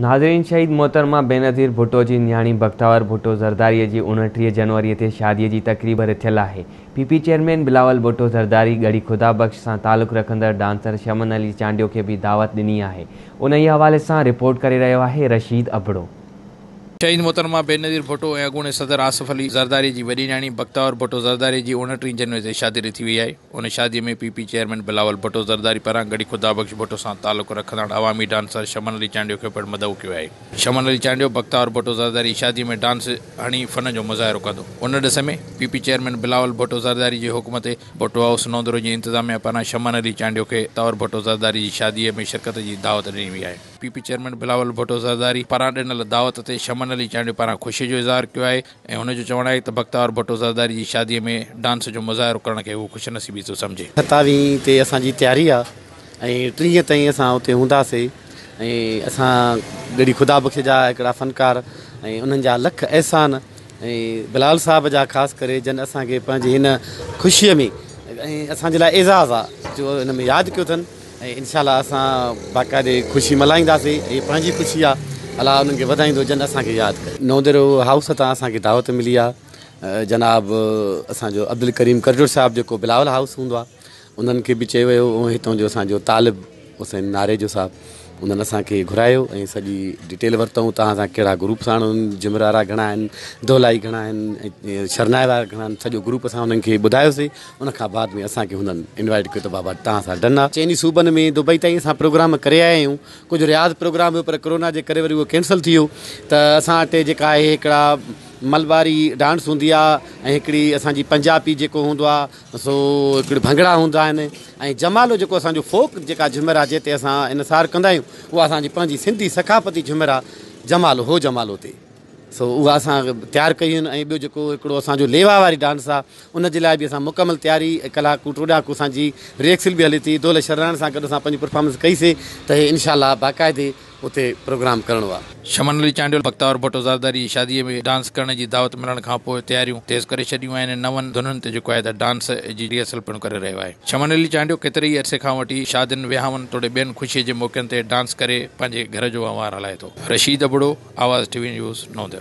ناظرين شهيد محترمه بينظير ڀٽو جي نياڻي بختاور ڀٽو زرداري جي 29 جنوري تي شادي جي تقريب رٿيل آهي. P P chairman Bilawal Bhutto Zardari Garhi Khuda Bakhsh سان تعلق رکندڙ ڊانسر شمن علي چانڊيو کي به دعوت ڏني آهي. انهيء حوالي سان رپورٽ ڪري رهيو آهي رشيد ابڙو. شهيد محترمه بينظير ڀٽو ۽ اڳوڻي صدر آصف علي زرداري جي وڏي نياڻي بختاور ڀٽو زرداري جي 29 جنوري تي شادي رٿي وئي آهي. ان شادي ۾ P P chairman Bilawal Bhutto Zardari پاران ڳڙهي خدا بخش ڀٽو سان تعلق رکندڙ عوامي ڊانسر شمن علي چانڊيو کي پڻ مدعو ڪيو آهي. شمن علي چانڊيو بختاور ڀٽو زرداري جي شادي ۾ ڊانس هڻي فن جو مظاهرو ڪندو. ان ڏس ۾ P P chairman Bilawal Bhutto Zardari جي حڪم تي ڀٽو هائوس نوندرو جي انتظاميا پاران شمن علي چانڊيو کي بختاور ڀٽو زرداري جي شادي ۾ شرڪت جي دعوت ڏني وئي آهي. P P chairman Bilawal Bhutto Zardari پاران ڏنل دعوت تي شمن علي چانڊيو پاران خوشي جو اظهار ڪيو آهي. ۽ هن جو چوڻ آهي ته بختاور ڀٽو زرداري جي شاديء ۾ ڊانس جو مظاهرو ڪرڻ کي هو خوش نصيبي ٿو سمجهي. ستاويهين تي اسان جي تياري آ ۽ 30 تائين اسان اتي هونداسي ۽ اسان ڳڙهي خدا بخش جا هڪڙا فنڪار ۽ انهن جا لک احسان ۽ بلال صاحب جا خاص ڪري جن اسان کي پنهنجي هن خوشيء ۾ ۽ اسان جي لاء اعزاز آ جو ان ۾ ياد ڪيو اٿن. ۽ انشاء الله اسان باقاعدي خوشي ملهائينداسين هي پنهنجي خوشي آ الله انهن کي وڌائيندو جن اسان کي ياد ڪيو. نونديرو هائوس تان اسان کي دعوت ملي آ جناب اسان جو عبدالڪريم ڪرجوڙ صاحب جيڪو بلاول هائوس هوندو آ انهن کي به چيو ويو ۽ هتان جو اسان جو طالب حسين ناريجو صاحب انهن اسان کي گهرايو ۽ سڄي ڊيٽيل ورتائون توهان سان ڪهڙا گروپ ساڻ آهن جهمر وارا گهڻا آهن دولائي گهڻا آهن ۽ شرنائي وارا گهڻا آهن سڄو گروپ اسان انهن کي ٻڌايوسي ان کان بعد ۾ اسان کي هنن انوائيٽ ڪيو ته بابا توهان سان ڊن آ. چئني صوبن ۾ دبئي تائين اسان پروگرام ڪري آيا آهيون ڪجهه رياض پروگرام هيو پر ڪرونا جي ڪري وري اهو ڪينسل ٿي ويو ته اسان وٽ جيڪا آهي هڪڙا ملباري ڊانس هوندي آ ۽ هڪڙي اسان جي پنجابي جيڪو هوندو آ سو هڪڙي ڀنگڙا هوندا آهن ۽ جمالو جيڪو اسان جو فوڪ جيڪا جهمر آ جنهن تي اسان انحصار ڪندا آهيون اها اسان جي پنهنجي سنڌي ثقافتي جهمر آ جمالو هو جمالو تي سو اها اسان تيار ڪئي آهن ۽ ٻيو جيڪو هڪڙو اسان جو ليوا واري ڊانس آ ان جي لاء به اسان مڪمل تياري ڪلاڪ ٽوڏاڪو اسان جي ريهرسل به هلي ٿي دول شرڻ سان گڏ اسان پنهنجي پرفارمنس ڪئي سي ته هي انشاء الله باقاعدي اتي پروگرام ڪرڻو آ. شمن علي چانڊيو بختاور ڀٽو زرداري جي شادي ۾ ڊانس ڪرڻ جي دعوت ملڻ کان پوء تياريون تيز ڪري ڇڏيون آهن ۽ نون ڌنن تي جيڪو آهي ته ڊانس جي ريهرسل پڻ ڪري رهيو آهي. شمن علي چانڊيو ڪيتري ئي عرصي کان وٺي شادين، وهانون توڙي ٻين خوشي جي موقعن تي ڊانس ڪري پنهنجي گهر جو وهنوار هلائي ٿو. Rasheed Abro, Awaz T V news, Naudero.